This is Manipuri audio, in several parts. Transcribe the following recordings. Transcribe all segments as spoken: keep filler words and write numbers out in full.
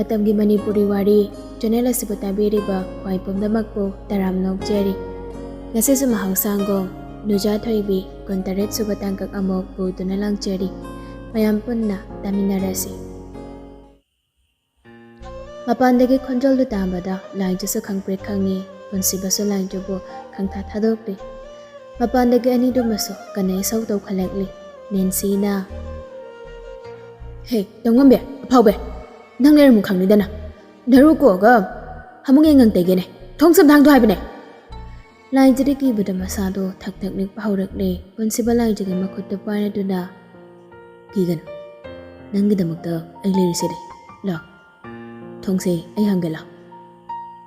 ꯃꯇꯝꯒꯤ ꯃꯅꯤꯄꯨꯔꯤ ꯋꯥꯔꯤ ꯆꯦꯅꯦꯜ ꯑꯁꯤꯕꯨ ꯇꯥꯕꯤꯔꯤꯕ ꯈ꯭ꯋꯥꯏ ꯄꯨꯝꯅꯃꯛꯄꯨ ꯇꯔꯥꯝꯅ ꯑꯣꯛꯆꯔꯤ꯫ ꯉꯁꯤꯁꯨ ꯃꯍꯧꯁꯥꯡꯒꯣꯝ ꯅꯨꯖꯥ ꯊꯣꯏꯕꯤ ꯀꯨꯟꯇꯔꯦꯠ ꯁꯨꯕ ꯇꯥꯡꯀꯛ ꯑꯃꯨꯛ ꯄꯨꯗꯨꯅ ꯂꯥꯡꯖꯔꯤ꯫ ꯃꯌꯥꯝ ꯄꯨꯟꯅ ꯇꯥꯃꯤꯟꯅꯔꯁꯤ꯫ ꯃꯄꯥꯟꯗꯒꯤ ꯈꯣꯟꯖꯦꯜꯗꯨ ꯇꯥꯕꯗ ꯂꯥꯏꯖꯁꯨ ꯈꯪꯄ꯭ꯔꯦꯛ ꯈꯪꯉꯤ꯫ ꯄꯨꯟꯁꯤꯕꯁꯨ ꯂꯥꯏꯖꯕꯨ ꯈꯪꯊꯥ ꯊꯥꯗꯣꯛꯂꯤ꯫ ꯃꯄꯥꯟꯗꯒꯤ ꯑꯅꯤꯗꯨꯃꯁꯨ ꯀꯟꯅ ꯏꯁꯧ ꯇꯧꯈꯠꯂꯛꯂꯤ꯫ ꯅꯦꯟꯁꯤꯅ, "ꯍꯦ, ꯇꯧꯉꯝꯕꯤ, ꯑꯐꯥꯎꯕꯤ, ꯅꯪ ꯂꯩꯔꯝꯃꯨ ꯈꯪꯅꯤꯗꯅ꯫ ꯅꯔꯨ ꯀꯣꯛꯑꯒ ꯍꯥꯃꯨꯡ ꯌꯦꯡꯉꯪ ꯇꯩꯒꯦꯅꯦ꯫ ꯊꯣꯡꯁꯦ ꯑꯝꯇ ꯍꯥꯡꯗꯣ ꯍꯥꯏꯕꯅꯦ!" ꯂꯥꯏꯖꯗꯤ ꯀꯤꯕꯗ ꯃꯁꯥꯗꯣ ꯊꯛ ꯊꯛ ꯅꯤꯛꯄ ꯍꯧꯔꯛꯂꯦ꯫ ꯄꯨꯟꯁꯤꯕ ꯂꯥꯏꯖꯒꯤ ꯃꯈꯨꯠꯇꯨ ꯄꯥꯏꯔꯗꯨꯅ, "ꯀꯤꯒꯅꯨ, ꯅꯪꯒꯤꯗꯃꯛꯇ ꯑꯩ ꯂꯩꯔꯤꯁꯤꯗꯤ꯫ ꯂꯥꯎ, ꯊꯣꯡꯁꯦ ꯑꯩ ꯍꯥꯡꯒꯦ, ꯂꯥꯎ꯫"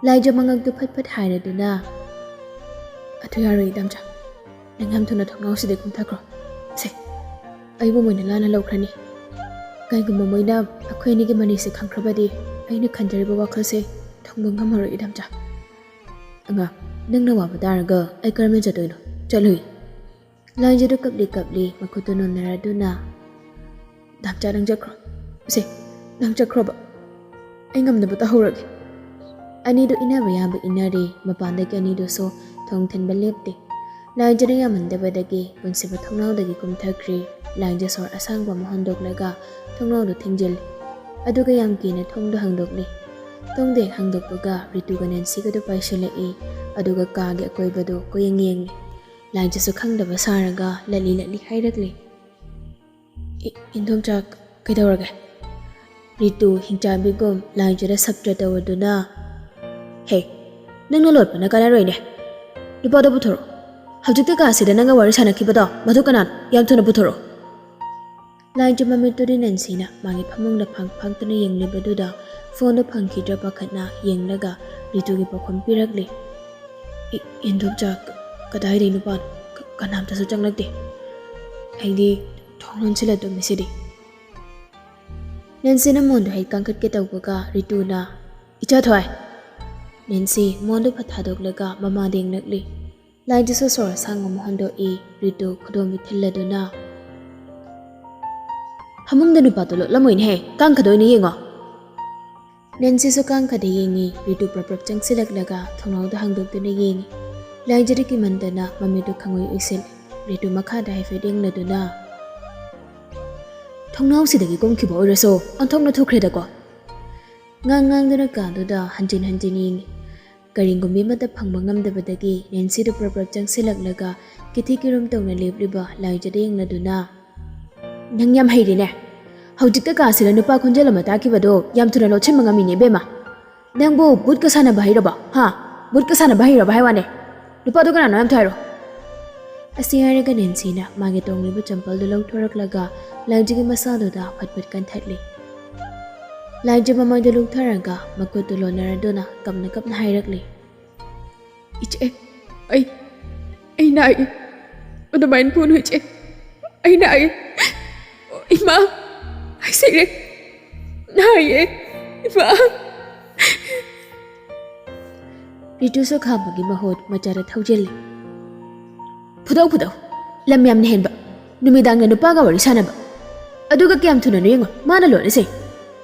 ꯂꯥꯏꯖ ꯃꯉꯛꯇꯨ ꯐꯠ ꯐꯠ ꯍꯥꯏꯔꯗꯨꯅ, "ꯑꯗꯨ ꯌꯥꯔꯣꯏ, ꯏꯗꯣꯝꯆꯥ꯫ ꯅꯪ ꯌꯥꯝ ꯊꯨꯅ ꯊꯣꯡꯅꯥꯎꯁꯤꯗꯒꯤ ꯀꯨꯝꯊꯈ꯭ꯔꯣ꯫ ꯁꯦ, ꯑꯩꯕꯨ ꯃꯣꯏꯅ ꯂꯥꯟꯅ ꯂꯧꯈ꯭ꯔꯅꯤ꯫ ꯀꯩꯒꯨꯝꯕ ꯃꯣꯏꯅ ꯑꯩꯈꯣꯏ ꯑꯅꯤꯒꯤ ꯃꯔꯤꯁꯦ ꯈꯪꯈ꯭ꯔꯕꯗꯤ ꯑꯩꯅ ꯈꯟꯖꯔꯤꯕ ꯋꯥꯈꯜꯁꯦ ꯊꯨꯡꯕ ꯉꯝꯃꯔꯣꯏ, ꯏꯗꯣꯝꯆꯥ꯫ ꯑꯉꯥꯡ, ꯅꯪꯅ ꯋꯥꯕ ꯇꯥꯔꯒ ꯑꯩ ꯀꯔꯝꯅ ꯆꯠꯇꯣꯏꯅꯣ? ꯆꯠꯂꯨꯏ꯫" ꯂꯥꯏꯖꯗꯨ ꯀꯞꯂꯤ ꯀꯞꯂꯤ ꯃꯈꯨꯠꯇꯨ ꯅꯣꯟꯅꯔꯗꯨꯅ, "ꯗꯥꯝꯆꯥ, ꯅꯪ ꯆꯠꯈ꯭ꯔꯣ꯫ ꯁꯦ, ꯅꯪ ꯆꯠꯈ꯭ꯔꯣꯕ꯫ ꯑꯩ ꯉꯝꯅꯕ ꯇꯧꯍꯧꯔꯒꯦ꯫" ꯑꯅꯤꯗꯨ ꯏꯟꯅꯕ ꯌꯥꯕ ꯏꯟꯅꯔꯦ꯫ ꯃꯄꯥꯟꯗꯒꯤ ꯑꯅꯤꯗꯨꯁꯨ ꯊꯣꯡ ꯊꯤꯟꯕ ꯂꯦꯞꯇꯦ꯫ ꯂꯥꯏꯖꯅ ꯌꯥꯝꯃꯟꯗꯕꯗꯒꯤ ꯄꯨꯟꯁꯤꯕ ꯊꯣꯡꯅꯥꯎꯗꯒꯤ ꯀꯨꯝꯊꯈ꯭ꯔꯦ꯫ ꯂꯥꯏꯖ ꯁꯣꯔ ꯑꯁꯥꯡꯕ ꯑꯃ ꯍꯣꯟꯗꯣꯛꯂꯒ ꯊꯣꯡꯅꯥꯎꯗꯨ ꯊꯤꯡꯖꯤꯜꯂꯤ꯫ ꯑꯗꯨꯒ ꯌꯥꯝ ꯀꯤꯅ ꯊꯣꯡꯗꯨ ꯍꯥꯡꯗꯣꯛꯂꯤ꯫ ꯊꯣꯡꯗꯨ ꯍꯦꯛ ꯍꯥꯡꯗꯣꯛꯄꯒ ꯔꯤꯇꯨꯒ ꯅꯦꯟꯁꯤꯒꯗꯨ ꯄꯥꯏꯁꯤꯜꯂꯛꯏ꯫ ꯑꯗꯨꯒ ꯀꯥꯒꯤ ꯑꯀꯣꯏꯕꯗꯨ ꯀꯣꯏꯌꯦꯡ ꯌꯦꯡꯂꯤ꯫ ꯂꯥꯏꯖꯁꯨ ꯈꯪꯗꯕ ꯁꯥꯔꯒ ꯂꯠꯂꯤ ꯂꯠꯂꯤ ꯍꯥꯏꯔꯛꯂꯤ꯫ "ꯏ-, ꯏꯟꯗꯣꯝꯆꯥ, ꯀꯩꯗꯧꯔꯒꯦ?" ꯔꯤꯇꯨ ꯍꯤꯡꯆꯥꯕꯤꯒꯨꯝ ꯂꯥꯏꯖꯗ ꯁꯞꯇ꯭ꯔ ꯇꯧꯔꯗꯨꯅ, "ꯍꯦ, ꯅꯪꯅ ꯂꯣꯠꯄꯅ ꯀꯥꯟꯅꯔꯣꯏꯅꯦ꯫ ꯅꯨꯄꯥꯗꯣ ꯄꯨꯊꯣꯔꯛꯑꯣ꯫ ꯍꯧꯖꯤꯛꯇ ꯀꯥꯁꯤꯗ ꯅꯪꯒ ꯋꯥꯔꯤ ꯁꯥꯟꯅꯈꯤꯕꯗꯣ ꯃꯗꯨ ꯀꯅꯥꯅꯣ? ꯌꯥꯝ ꯊꯨꯅ ꯄꯨꯊꯣꯔꯛꯑꯣ꯫" ꯂꯥꯏꯖ ꯃꯃꯤꯠꯇꯨꯗꯤ ꯅꯦꯟꯁꯤꯅ ꯃꯥꯒꯤ ꯐꯃꯨꯡꯗ ꯐꯥꯡ ꯐꯥꯛꯇꯨꯅ ꯌꯦꯡꯂꯤꯕꯗꯨꯗ ꯐꯣꯟꯗꯨ ꯐꯪꯈꯤꯗ꯭ꯔꯥ ꯄꯥꯈꯠꯅ ꯌꯦꯡꯂꯒ ꯔꯤꯇꯨꯒꯤ ꯄꯥꯎꯈꯨꯝ ꯄꯤꯔꯛꯂꯤ꯫ "ꯏ-, ꯏꯟꯗꯣꯝꯆꯥ, ꯀ-, ꯀꯗꯥꯏꯗꯒꯤ ꯅꯨꯄꯥꯅꯣ? ꯀ-, ꯀꯅꯥꯝꯇꯁꯨ ꯆꯪꯂꯛꯇꯦ꯫ ꯑꯩꯗꯤ ꯊꯣꯡ ꯂꯣꯟꯁꯤꯜꯂ ꯇꯨꯝꯃꯤꯁꯤꯗꯤ꯫" ꯅꯦꯟꯁꯤꯅ ꯃꯣꯟꯗꯨ ꯍꯦꯛ ꯀꯥꯡꯈꯠꯀꯦ ꯇꯧꯕꯒ ꯔꯤꯇꯨꯅ, "ꯏꯆꯥ ꯊꯣꯏ!" ꯅꯦꯟꯁꯤ ꯃꯣꯟꯗꯨ ꯐꯠ ꯊꯥꯗꯣꯛꯂꯒ ꯃꯃꯥꯗ ꯌꯦꯡꯂꯛꯂꯤ꯫ ꯂꯥꯏꯖꯁꯨ ꯁꯣꯔ ꯑꯁꯥꯡ ꯑꯃ ꯍꯣꯟꯗꯣꯛꯏ꯫ ꯔꯤꯇꯨ ꯈꯨꯗꯣꯝꯕꯤ ꯊꯤꯜꯂꯗꯨꯅ, "ꯐꯃꯨꯡꯗ ꯅꯨꯄꯥꯗꯣ ꯂꯣꯠꯂꯝꯃꯣꯏꯅꯦꯍꯦ, ꯀꯥꯡꯈꯗꯣꯏꯅꯦ ꯌꯦꯡꯉꯣ꯫" ꯅꯦꯟꯁꯤꯁꯨ ꯀꯥꯡꯈꯗ ꯌꯦꯡꯉꯤ꯫ ꯔꯤꯇꯨ ꯄ꯭ꯔꯞ ꯄ꯭ꯔꯞ ꯆꯪꯁꯤꯜꯂꯛꯂꯒ ꯊꯣꯡꯅꯥꯎꯗ ꯍꯥꯡꯗꯣꯛꯇꯨꯅ ꯌꯦꯡꯉꯤ꯫ ꯂꯥꯏꯖꯗꯤ ꯀꯤꯃꯟꯗꯅ ꯃꯃꯤꯠꯇꯨ ꯈꯪꯎꯏ ꯎꯏꯁꯤꯜꯂꯤ꯫ ꯔꯤꯇꯨ ꯃꯈꯥꯗ ꯍꯥꯏꯐꯦꯠ ꯌꯦꯡꯂꯗꯨꯅ, "ꯊꯣꯡꯅꯥꯎꯁꯤꯗꯒꯤ ꯀꯨꯝꯈꯤꯕ ꯑꯣꯏꯔꯁꯨ ꯑꯣꯟꯊꯣꯛꯅ ꯊꯨꯈ꯭ꯔꯦꯗꯀꯣ?" ꯉꯥꯡ ꯉꯥꯡꯗꯨꯅ ꯀꯥꯗꯨꯗ ꯍꯟꯖꯤꯟ ꯍꯟꯖꯤꯟ ꯌꯦꯡꯉꯤ꯫ ꯀꯔꯤꯒꯨꯝꯕꯤ ꯑꯃꯠꯇ ꯐꯪꯕ ꯉꯝꯗꯕꯗꯒꯤ ꯅꯦꯟꯁꯤꯗꯨ ꯄ꯭ꯔꯞ ꯄ꯭ꯔꯞ ꯆꯪꯁꯤꯜꯂꯛꯂꯒ ꯀꯤꯊꯤ ꯀꯤꯔꯨꯝ ꯇꯧꯅ ꯂꯦꯞꯂꯤꯕ ꯂꯥꯏꯖꯗ ꯌꯦꯡꯂꯗꯨꯅ, "ꯅꯪ ꯌꯥꯝ ꯍꯩꯔꯦꯅꯦ꯫ ꯍꯧꯖꯤꯛꯇ ꯀꯥꯁꯤꯗ ꯅꯨꯄꯥ ꯈꯣꯟꯖꯦꯜ ꯑꯃ ꯇꯥꯈꯤꯕꯗꯣ ꯌꯥꯝ ꯊꯨꯅ ꯂꯧꯁꯤꯟꯕ ꯉꯝꯃꯤꯅꯦ ꯏꯕꯦꯝꯃ꯫ ꯅꯪꯕꯨ ꯕꯨꯠꯀ ꯁꯥꯟꯅꯕ ꯍꯩꯔꯕꯣ? ꯍꯥ? ꯕꯨꯠꯀ ꯁꯥꯟꯅꯕ ꯍꯩꯔꯕ ꯍꯥꯏ ꯋꯥꯅꯦ? ꯅꯨꯄꯥꯗꯣ ꯀꯅꯥꯅꯣ ꯌꯥꯝ ꯊꯨ ꯍꯥꯏꯔꯣ?" ꯑꯁꯤ ꯍꯥꯏꯔꯒ ꯅꯦꯟꯁꯤꯅ ꯃꯥꯒꯤ ꯇꯣꯡꯂꯤꯕ ꯆꯝꯄꯜꯗꯨ ꯂꯧꯊꯣꯔꯛꯂꯒ ꯂꯥꯏꯖꯒꯤ ꯃꯁꯥꯗꯨꯗ ꯐꯠ ꯐꯠ ꯀꯟꯊꯠꯂꯤ꯫ ꯂꯥꯏꯖ ꯃꯃꯥꯏꯗꯨ ꯂꯨꯛꯊꯔꯒ ꯃꯈꯨꯠꯇꯨ ꯂꯣꯟꯅꯔꯗꯨꯅ ꯀꯞꯅ ꯀꯞꯅ ꯍꯥꯏꯔꯛꯂꯤ, "ꯏꯆꯦ, ꯑꯩ, ꯑꯩ ꯅꯥꯏ꯫ ꯑꯗꯨꯃꯥꯏꯅ ꯄꯨꯅꯨ ꯏꯆꯦ꯫ ꯑꯩ ꯅꯥꯏ꯫ ꯏꯃꯥ, ꯑꯩ ꯁꯤꯔꯦ꯫ ꯅꯥꯏꯌꯦ, ꯏꯃꯥ꯫" ꯔꯤꯇꯨꯁꯨ ꯈꯥꯝꯕꯒꯤ ꯃꯍꯨꯠ ꯃꯆꯥꯗ ꯊꯧꯖꯤꯜꯂꯤ꯫ "ꯐꯨꯗꯧ, ꯐꯨꯗꯧ꯫ ꯂꯝ ꯌꯥꯝꯅ ꯍꯦꯟꯕ꯫ ꯅꯨꯃꯤꯗꯥꯡꯗ ꯅꯨꯄꯥꯒ ꯋꯥꯔꯤ ꯁꯥꯟꯅꯕ꯫ ꯑꯗꯨꯒ ꯀꯌꯥꯝ ꯊꯨꯅꯅꯣ ꯌꯦꯡꯉꯣ, ꯃꯥꯅ ꯂꯣꯠꯂꯤꯁꯦ꯫"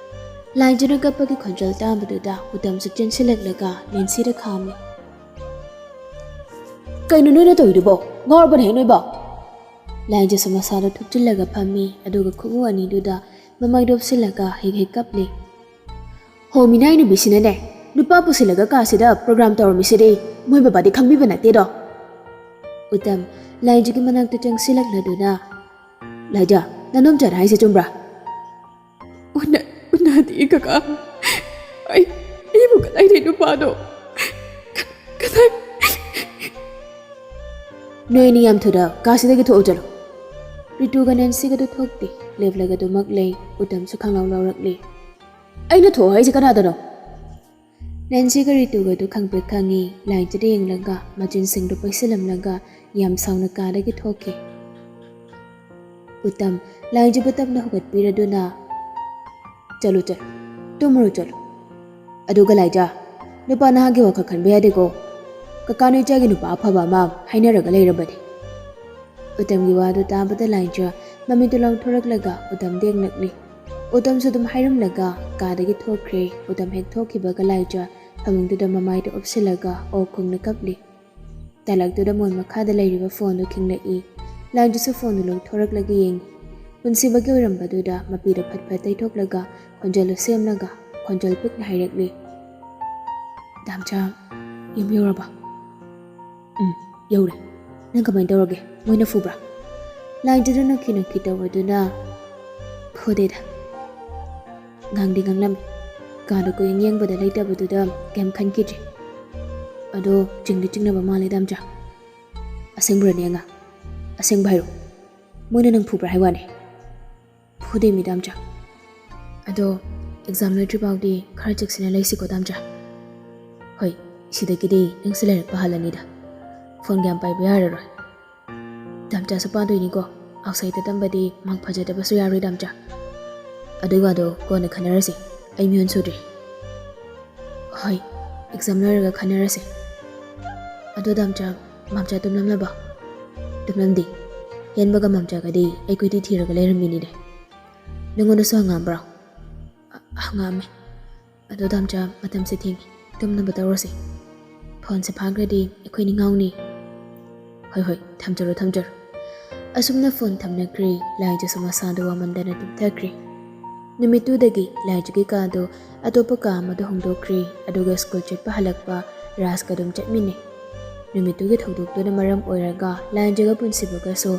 ꯂꯥꯏꯖꯅ ꯀꯞꯄꯒꯤ ꯈꯣꯟꯖꯦꯜ ꯇꯥꯕꯗꯨꯗ ꯎꯇꯝꯁꯨ ꯆꯦꯟꯁꯤꯜꯂꯛꯂꯒ ꯅꯦꯟꯁꯤꯗ ꯈꯥꯝꯃꯤ꯫ "ꯀꯩꯅꯣ ꯅꯣꯏꯅ ꯇꯧꯔꯤꯗꯨꯕꯣ? ꯉꯥꯎꯔꯕꯅꯦ ꯅꯣꯏꯕꯣ?" ꯂꯥꯏꯖꯁꯨ ꯃꯁꯥꯗꯣ ꯊꯨꯞꯆꯤꯜꯂꯒ ꯐꯝꯃꯤ, ꯑꯗꯨꯒ ꯈꯨꯎ ꯑꯅꯤꯗꯨꯗ ꯃꯃꯥꯏ ꯅꯣꯞꯁꯤꯜꯂꯒ ꯍꯦꯛ ꯍꯦꯛ ꯀꯞꯂꯤ꯫ "ꯍꯣ, ꯃꯤꯅꯥꯏ ꯅꯨꯄꯤꯁꯤꯅꯅꯦ, ꯅꯨꯄꯥ ꯄꯨꯁꯤꯜꯂꯒ ꯀꯥꯁꯤꯗ ꯄ꯭ꯔꯣꯒ꯭ꯔꯥꯝ ꯇꯧꯔꯝꯃꯤꯁꯤꯗꯤ ꯃꯣꯏ ꯕꯕꯥꯗꯤ ꯈꯪꯕꯤꯕ ꯅꯠꯇꯦꯗꯣ꯫" ꯎꯇꯝ ꯂꯥꯏꯖꯒꯤ ꯃꯅꯥꯛꯇ ꯆꯪꯁꯤꯜꯂꯛꯂꯗꯨꯅ, "ꯂꯥꯏꯖ, ꯅꯅꯣꯝꯆꯥꯅ ꯍꯥꯏꯁꯦ ꯆꯨꯝꯕ꯭ꯔꯥ?" "ꯎꯅ-, ꯎꯅꯗꯦ ꯀꯀꯥ꯫ ꯑꯩ, ꯑꯩꯕꯨ ꯀꯗꯥꯏꯗꯩ ꯅꯨꯄꯥꯅꯣ? ꯀ-, ꯀꯗꯥꯏ?" "ꯅꯣꯏ ꯑꯅꯤ ꯌꯥꯝ ꯊꯨꯅ ꯀꯥꯁꯤꯗꯒꯤ ꯊꯣꯛꯎ ꯆꯠꯂꯨ꯫" ꯔꯤꯇꯨꯒ ꯅꯦꯟꯁꯤꯒꯗꯨ ꯊꯣꯛꯇꯦ, ꯂꯦꯞꯂꯒ ꯑꯗꯨꯃꯛ ꯂꯩ꯫ ꯎꯇꯝꯁꯨ ꯈꯪꯂꯥꯎ ꯂꯥꯎꯔꯛꯂꯤ꯫ "ꯑꯩꯅ ꯊꯣꯛꯑꯣ ꯍꯥꯏꯁꯦ ꯀꯅꯥꯗꯅꯣ?" ꯅꯦꯟꯁꯤꯒ ꯔꯤꯇꯨꯒꯗꯨ ꯈꯪꯄ꯭ꯔꯦꯛ ꯈꯪꯉꯤ꯫ ꯂꯥꯏꯖꯗ ꯌꯦꯡꯂꯒ ꯃꯆꯤꯟꯁꯤꯡꯗꯨ ꯄꯩꯁꯤꯜꯂꯝꯂꯒ ꯌꯥꯝ ꯁꯥꯎꯅ ꯀꯥꯗꯒꯤ ꯊꯣꯛꯈꯤ꯫ ꯎꯇꯝ ꯂꯥꯏꯖꯕꯨ ꯇꯞꯅ ꯍꯧꯒꯠꯄꯤꯔꯗꯨꯅ, "ꯆꯠꯂꯨ, ꯆꯠꯂꯨ, ꯇꯨꯝꯃꯨꯔꯣ ꯆꯠꯂꯨ꯫ ꯑꯗꯨꯒ ꯂꯥꯏꯖ, ꯅꯨꯄꯥ ꯅꯍꯥꯒꯤ ꯋꯥꯈꯜ ꯈꯟꯕ ꯌꯥꯗꯦꯀꯣ꯫ ꯀꯀꯥ ꯅꯣꯏ ꯏꯆꯥꯒꯤ ꯅꯨꯄꯥ ꯑꯐꯕ ꯑꯃ ꯍꯥꯏꯅꯔꯒ ꯂꯩꯔꯕꯅꯤ꯫" ꯎꯇꯝꯒꯤ ꯋꯥꯗꯨ ꯇꯥꯕꯗ ꯂꯥꯏꯖ ꯃꯃꯤꯠꯇꯨ ꯂꯥꯎꯊꯣꯔꯛꯂꯒ ꯎꯇꯝꯗ ꯌꯦꯡꯂꯛꯂꯤ꯫ ꯎꯇꯝꯁꯨ ꯑꯗꯨꯝ ꯍꯥꯏꯔꯝꯂꯒ ꯀꯥꯗꯒꯤ ꯊꯣꯛꯈ꯭ꯔꯦ꯫ ꯎꯇꯝ ꯍꯦꯛ ꯊꯣꯛꯈꯤꯕꯒ ꯂꯥꯏꯖ ꯐꯃꯨꯡꯗꯨꯗ ꯃꯃꯥꯏꯗ ꯎꯞꯁꯤꯜꯂꯒ ꯑꯣꯛ ꯈꯣꯡꯅ ꯀꯞꯂꯤ꯫ ꯇꯥꯂꯛꯇꯨꯗ ꯃꯣꯟ ꯃꯈꯥꯗ ꯂꯩꯔꯤꯕ ꯐꯣꯟꯗꯨ ꯈꯤꯡꯂꯛꯏ꯫ ꯂꯥꯏꯖꯁꯨ ꯐꯣꯟꯗꯨ ꯂꯧꯊꯣꯔꯛꯂꯒ ꯌꯦꯡꯉꯤ꯫ ꯄꯨꯟꯁꯤꯕꯒꯤ ꯑꯣꯏꯔꯝꯕꯗꯨꯗ ꯃꯄꯤꯗ ꯐꯠ ꯐꯠ ꯇꯩꯊꯣꯛꯂꯒ ꯈꯣꯟꯖꯦꯜꯗꯨ ꯁꯦꯝꯂꯒ ꯈꯣꯟꯖꯦꯜ ꯄꯤꯛꯅ ꯍꯥꯏꯔꯛꯂꯤ, "ꯗꯥꯝꯆꯥ, ꯌꯨꯝ ꯌꯧꯔꯕ?" "ꯎꯝ, ꯌꯧꯔꯦ꯫ ꯅꯪ ꯀꯃꯥꯏꯅ ꯇꯧꯔꯒꯦ? ꯃꯣꯏꯅ ꯐꯨꯕ꯭ꯔꯥ?" ꯂꯥꯏꯖꯗꯨ ꯅꯣꯛꯈꯤ ꯅꯣꯛꯈꯤ ꯇꯧꯕꯗꯨꯅ, "ꯐꯨꯗꯦꯗ꯫ ꯉꯥꯡꯗꯤ ꯉꯥꯡꯂꯝꯃꯤ꯫ ꯀꯥꯗ ꯀꯣꯏꯌꯦꯡ ꯌꯦꯡꯕꯗ ꯂꯩꯇꯕꯗꯨꯗ ꯀꯩꯝ ꯈꯟꯈꯤꯗ꯭ꯔꯦ꯫ ꯑꯗꯣ ꯆꯤꯡꯗꯤ ꯆꯤꯡꯅꯕ ꯃꯥꯜꯂꯦ, ꯗꯥꯝꯆꯥ꯫ ꯑꯁꯦꯡꯕ꯭ꯔꯅꯦ, ꯑꯉꯥꯡ? ꯑꯁꯦꯡꯕ ꯍꯥꯏꯔꯣ? ꯃꯣꯏꯅ ꯅꯪ ꯐꯨꯕ꯭ꯔꯥ ꯍꯥꯏ ꯋꯥꯅꯦ?" "ꯐꯨꯗꯦ ꯃꯤ, ꯗꯥꯝꯆꯥ꯫ ꯑꯗꯣ ꯑꯦꯛꯖꯥꯝ ꯂꯣꯏꯗ꯭ꯔꯤ ꯐꯥꯎꯗꯤ ꯈꯔ ꯆꯦꯛꯁꯤꯟꯅ ꯂꯩꯁꯤꯀꯣ, ꯗꯥꯝꯆꯥ꯫ ꯍꯣꯏ, ꯁꯤꯗꯒꯤꯗꯤ ꯅꯪꯁꯨ ꯂꯥꯏꯔꯤꯛ ꯄꯥꯍꯜꯂꯅꯤꯗ꯫ ꯐꯣꯟꯒ ꯌꯥꯝ ꯄꯥꯏꯕ ꯌꯥꯔꯔꯣꯏ꯫ ꯗꯥꯝꯆꯥꯁꯨ ꯄꯥꯗꯣꯏꯅꯤꯀꯣ꯫ ꯑꯥꯎꯠꯁꯥꯏꯗꯇ ꯇꯝꯕꯗꯤ ꯃꯥꯔꯛ ꯐꯖꯗꯕꯁꯨ ꯌꯥꯔꯣꯏ, ꯗꯥꯝꯆꯥ꯫ ꯑꯗꯨꯏ ꯋꯥꯗꯣ ꯀꯣꯟꯅ ꯈꯟꯅꯔꯁꯤ꯫ ꯑꯩ ꯃꯤꯍꯨꯟ ꯁꯨꯗ꯭ꯔꯤ꯫" "ꯍꯣꯏ, ꯑꯦꯛꯖꯥꯝ ꯂꯣꯏꯔꯒ ꯈꯟꯅꯔꯁꯦ꯫ ꯑꯗꯣ ꯗꯥꯝꯆꯥ, ꯃꯥꯝꯆꯥ ꯇꯨꯝꯂꯝꯂꯕꯣ?" "ꯇꯨꯝꯂꯝꯗꯦ꯫ ꯍꯦꯟꯕꯒ ꯃꯥꯝꯆꯥꯒꯗꯤ ꯑꯩ ꯀꯣꯏꯊꯤ ꯊꯤꯔꯒ ꯂꯩꯔꯝꯃꯤꯅꯤꯅꯦ꯫ ꯅꯉꯣꯟꯗꯁꯨ ꯍꯪꯉꯛꯑꯝꯕ꯭ꯔꯣ?" "ꯑ-, ꯍꯪꯉꯛꯑꯝꯃꯦ꯫ ꯑꯗꯣ ꯗꯥꯝꯆꯥ, ꯃꯇꯝꯁꯦ ꯊꯦꯡꯉꯤ꯫ ꯇꯨꯝꯅꯕ ꯇꯧꯔꯁꯦ꯫ ꯐꯣꯟꯁꯦ ꯐꯥꯈ꯭ꯔꯗꯤ ꯑꯩꯈꯣꯏꯅꯤ ꯉꯥꯎꯅꯤ꯫" "ꯍꯣꯏ, ꯍꯣꯏ, ꯊꯝꯖꯔꯣ, ꯊꯝꯖꯔꯣ꯫" ꯑꯁꯨꯝꯅ ꯐꯣꯟ ꯊꯝꯅꯈ꯭ꯔꯦ꯫ ꯂꯥꯏꯖꯁꯨ ꯃꯁꯥꯗꯣ ꯋꯥꯃꯟꯗꯅ ꯇꯨꯝꯊꯈ꯭ꯔꯦ꯫ ꯅꯨꯃꯤꯠꯇꯨꯗꯒꯤ ꯂꯥꯏꯖꯒꯤ ꯀꯥꯗꯣ ꯑꯇꯣꯞꯄ ꯀꯥ ꯑꯃꯗ ꯍꯣꯡꯗꯣꯛꯈ꯭ꯔꯦ꯫ ꯑꯗꯨꯒ ꯁ꯭ꯀꯨꯜ ꯆꯠꯄ ꯍꯜꯂꯛꯄ ꯔꯥꯖꯀ ꯑꯗꯨꯝ ꯆꯠꯃꯤꯟꯅꯩ꯫ ꯅꯨꯃꯤꯠꯇꯨꯒꯤ ꯊꯧꯗꯣꯛꯇꯨꯅ ꯃꯔꯝ ꯑꯣꯏꯔꯒ ꯂꯥꯏꯖꯒ ꯄꯨꯟꯁꯤꯕꯒꯁꯨ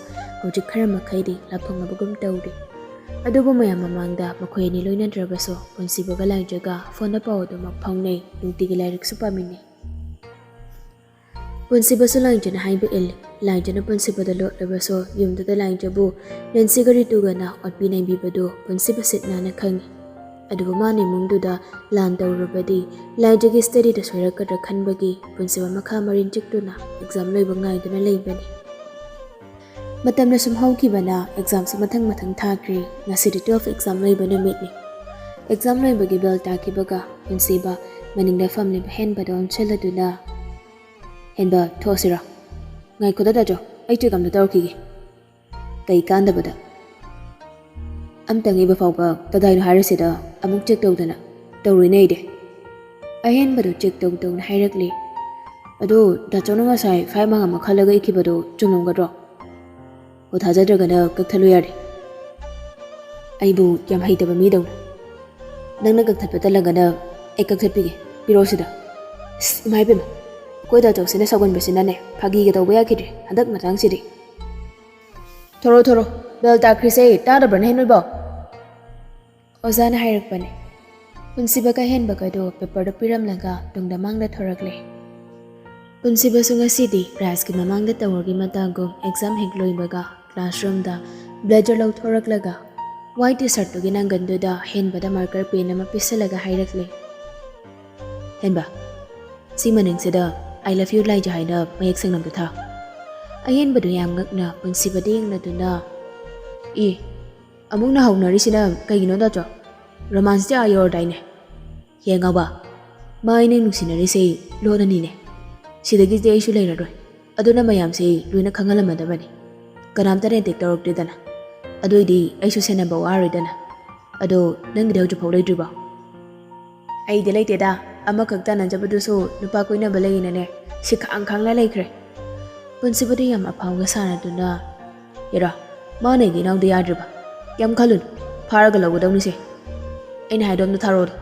ꯍꯧꯖꯤꯛ ꯈꯔ ꯃꯈꯩꯗꯤ ꯂꯥꯞꯊꯣꯛꯅꯕꯒꯨꯝ ꯇꯧꯔꯤ꯫ ꯑꯗꯨꯕꯨ ꯃꯌꯥꯝ ꯃꯃꯥꯡꯗ ꯃꯈꯣꯏ ꯑꯅꯤ ꯂꯣꯏꯅꯗ꯭ꯔꯕꯁꯨ ꯄꯨꯟꯁꯤꯕꯒ ꯂꯥꯏꯖꯒ ꯐꯣꯟꯗ ꯄꯥꯎ ꯑꯗꯨꯃꯛ ꯐꯥꯎꯅꯩ, ꯅꯨꯡꯇꯤꯒꯤ ꯂꯥꯏꯔꯤꯛꯁꯨ ꯄꯥꯃꯤꯟꯅꯩ꯫ ꯄꯨꯟꯁꯤꯕꯁꯨ ꯂꯥꯏꯖꯅ ꯍꯥꯏꯕ ꯏꯜꯂꯤ꯫ ꯂꯥꯏꯖꯅ ꯄꯨꯟꯁꯤꯕꯗ ꯂꯣꯠꯂꯕꯁꯨ ꯌꯨꯝꯗꯨꯗ ꯂꯥꯏꯖꯕꯨ ꯅꯦꯟꯁꯤꯒ ꯔꯤꯇꯨꯒꯅ ꯑꯣꯠꯄꯤ ꯅꯩꯕꯤꯕꯗꯨ ꯄꯨꯟꯁꯤꯕ ꯁꯤꯠ ꯅꯥꯟꯅ ꯈꯪꯏ꯫ ꯑꯗꯨꯕꯨ ꯃꯥꯅ ꯏꯃꯨꯡꯗꯨꯗ ꯂꯥꯟ ꯇꯧꯔꯨꯕꯗꯤ ꯂꯥꯏꯖꯒꯤ ꯁ꯭ꯇꯗꯤꯗ ꯁꯣꯏꯔꯛꯀꯗ꯭ꯔꯥ ꯈꯟꯕꯒꯤ ꯄꯨꯟꯁꯤꯕ ꯃꯈꯥ ꯃꯔꯤꯟ ꯆꯤꯛꯇꯨꯅ ꯑꯦꯛꯖꯥꯝ ꯂꯣꯏꯕ ꯉꯥꯏꯗꯨꯅ ꯂꯩꯕꯅꯤ꯫ ꯃꯇꯝꯅ ꯁꯨꯝ ꯍꯧꯈꯤꯕꯅ ꯑꯦꯛꯖꯥꯝꯁꯨ ꯃꯊꯪ ꯃꯊꯪ ꯊꯥꯈ꯭ꯔꯦ꯫ ꯉꯁꯤꯗꯤ ꯇꯨꯋꯦꯜꯐ ꯑꯦꯛꯖꯥꯝ ꯂꯣꯏꯕ ꯅꯨꯃꯤꯠꯅꯤ꯫ ꯑꯦꯛꯖꯥꯝ ꯂꯣꯏꯕꯒꯤ ꯕꯦꯜ ꯇꯥꯈꯤꯕꯒ ꯄꯨꯟꯁꯤꯕ ꯃꯅꯤꯡꯗ ꯐꯝꯂꯤꯕ ꯍꯦꯟꯕꯗ ꯑꯣꯟꯁꯤꯜꯂꯗꯨꯅ, "ꯍꯦꯟꯕ, ꯊꯣꯛꯑꯁꯤꯔꯣ?" "ꯉꯥꯏꯈꯣꯗ ꯗꯥꯖꯣ, ꯑꯩ ꯆꯦꯛ ꯑꯝꯇ ꯇꯧꯔꯛꯈꯤꯒꯦ꯫" "ꯀꯩ ꯀꯥꯟꯗꯕꯗ?" ꯑꯝꯇꯪ ꯏꯕ ꯐꯥꯎꯕ ꯀꯗꯥꯏꯅꯣ ꯍꯥꯏꯔꯁꯤꯗ ꯑꯃꯨꯛ ꯆꯦꯛ ꯇꯧꯗꯅ ꯇꯧꯔꯤꯅꯦ ꯑꯩꯗꯤ꯫ ꯑꯍꯦꯟꯕꯗꯨ ꯆꯦꯛ ꯇꯧ ꯇꯧꯅ ꯍꯥꯏꯔꯛꯂꯤ꯫ ꯑꯗꯨ ꯗꯥꯆꯧꯅ ꯉꯁꯥꯏ ꯐꯥꯏꯜ ꯃꯉꯥ ꯑꯃ ꯈꯜꯂꯒ ꯏꯈꯤꯕꯗꯨ ꯆꯨꯝꯂꯝꯒꯗ꯭ꯔꯣ? ꯑꯣ, ꯊꯥꯖꯗ꯭ꯔꯒꯅ ꯀꯛꯊꯠꯂꯨ ꯌꯥꯔꯦ꯫ ꯑꯩꯕꯨ ꯌꯥꯝ ꯍꯩꯇꯕ ꯃꯤꯗꯧꯅ꯫ ꯅꯪꯅ ꯀꯛꯊꯠꯄ ꯇꯜꯂꯒꯅ ꯑꯩ ꯀꯛꯊꯠꯄꯤꯒꯦ꯫ ꯄꯤꯔꯛꯑꯣ ꯁꯤꯗ꯫ ꯏꯁ, ꯏꯃꯥ ꯏꯕꯦꯝꯃ, ꯑꯩꯈꯣꯏ ꯗꯥꯆꯧꯁꯤꯅ ꯁꯥꯎꯒꯟꯕꯁꯤꯅꯅꯦ ꯐꯥꯒꯤꯒ ꯇꯧꯕ ꯌꯥꯈꯤꯗ꯭ꯔꯦ ꯍꯟꯗꯛ ꯃꯇꯥꯡꯁꯤꯗꯤ꯫ ꯊꯣꯔꯣ ꯊꯣꯔꯣ, ꯕꯦꯜ ꯇꯥꯈ꯭ꯔꯤꯁꯦ ꯇꯥꯗꯕ꯭ꯔꯅꯦ ꯅꯣꯏꯕꯣ? ꯑꯣꯖꯥꯅ ꯍꯥꯏꯔꯛꯄꯅꯦ꯫ ꯄꯨꯟꯁꯤꯕ ꯀꯍꯦꯟꯕꯒꯗꯣ ꯄꯦꯄꯔꯗꯣ ꯄꯤꯔꯝꯂꯒ ꯇꯨꯡꯗ ꯃꯥꯡꯗ ꯊꯣꯔꯛꯂꯦ꯫ ꯄꯨꯟꯁꯤꯕꯁꯨ ꯉꯁꯤꯗꯤ ꯀ꯭ꯂꯥꯁꯀꯤ ꯃꯃꯥꯡꯗ ꯇꯧꯔꯒꯤ ꯃꯇꯥꯒꯨꯝ ꯑꯦꯛꯖꯥꯝ ꯍꯦꯛ ꯂꯣꯏꯕꯒ ꯀ꯭ꯂꯥꯁꯔꯨꯝꯗ ꯕ꯭ꯂꯦꯖꯔ ꯂꯧꯊꯣꯔꯛꯂꯒ ꯋꯥꯏꯠ ꯇꯤ ꯁꯥꯔꯠꯇꯨꯒꯤ ꯅꯥꯡꯒꯟꯗꯨꯗ ꯍꯦꯟꯕꯗ ꯃꯥꯔꯀꯔ ꯄꯦꯟ ꯑꯃ ꯄꯤꯁꯜꯂꯒ ꯍꯥꯏꯔꯛꯂꯦ, "ꯍꯦꯟꯕ, ꯁꯤ ꯃꯅꯤꯡꯁꯤꯗ I love you ꯂꯥꯏꯖ ꯍꯥꯏꯅ ꯃꯌꯦꯛ ꯁꯦꯡꯅ ꯑꯝꯇ ꯊꯥ꯫" ꯑꯍꯦꯟꯕꯗꯨ ꯌꯥꯝ ꯉꯛꯅ ꯄꯨꯟꯁꯤꯕꯗ ꯌꯦꯡꯂꯗꯨꯅ, "ꯏ, ꯑꯃꯨꯛꯅ ꯍꯧꯅꯔꯤꯁꯤꯅ ꯀꯩꯒꯤꯅꯣ ꯗꯥꯆꯣ? ꯔꯣꯃꯥꯟꯁꯇꯤ ꯑꯥ ꯌꯧꯔꯗꯥꯏꯅꯦ?" "ꯌꯦꯡꯉꯕ? ꯃꯥ ꯑꯩꯅ ꯅꯨꯡꯁꯤꯅꯔꯤꯁꯦ ꯂꯣꯟꯅꯅꯤꯅꯦ꯫ ꯁꯤꯗꯒꯤꯗꯤ ꯑꯩꯁꯨ ꯂꯩꯔꯔꯣꯏ꯫ ꯑꯗꯨꯅ ꯃꯌꯥꯝꯁꯦ ꯂꯣꯏꯅ ꯈꯪꯍꯜꯂꯝꯃꯗꯕꯅꯤ꯫ ꯀꯅꯥꯝꯇꯅ ꯑꯦꯇꯦꯛ ꯇꯧꯔꯛꯇꯦꯗꯅ꯫ ꯑꯗꯨꯏꯗꯤ ꯑꯩꯁꯨ ꯁꯦꯟꯅꯕ ꯋꯥꯔꯣꯏꯗꯅ꯫ ꯑꯗꯣ ꯅꯪꯒꯤꯗꯤ ꯍꯧꯖꯤꯛꯐꯥꯎ ꯂꯩꯇ꯭ꯔꯤꯕꯣ?" "ꯑꯩꯗꯤ ꯂꯩꯇꯦꯗ, ꯑꯃꯈꯛ ꯇꯥꯟꯅꯖꯕꯗꯨꯁꯨ ꯅꯨꯄꯥ ꯀꯣꯏꯅꯕ ꯂꯩꯌꯦꯅꯅꯦ ꯁꯤꯈꯥꯡ ꯈꯥꯡꯅ ꯂꯩꯈ꯭ꯔꯦ꯫" ꯄꯨꯟꯁꯤꯕꯗꯤ ꯌꯥꯝ ꯑꯐꯥꯎꯒ ꯁꯥꯟꯅꯗꯨꯅ, "ꯌꯦꯔꯣ, ꯃꯥꯅ ꯑꯩꯒꯤ ꯏꯅꯥꯎꯗ ꯌꯥꯗ꯭ꯔꯤꯕ? ꯀꯩꯝ ꯈꯜꯂꯨꯅꯨ, ꯐꯥꯔꯒ ꯂꯧꯒꯗꯧꯅꯤꯁꯦ꯫ ꯑꯩꯅ ꯍꯥꯏꯗꯣ ꯑꯝꯇ ꯊꯥꯔꯛꯑꯣꯗꯣ꯫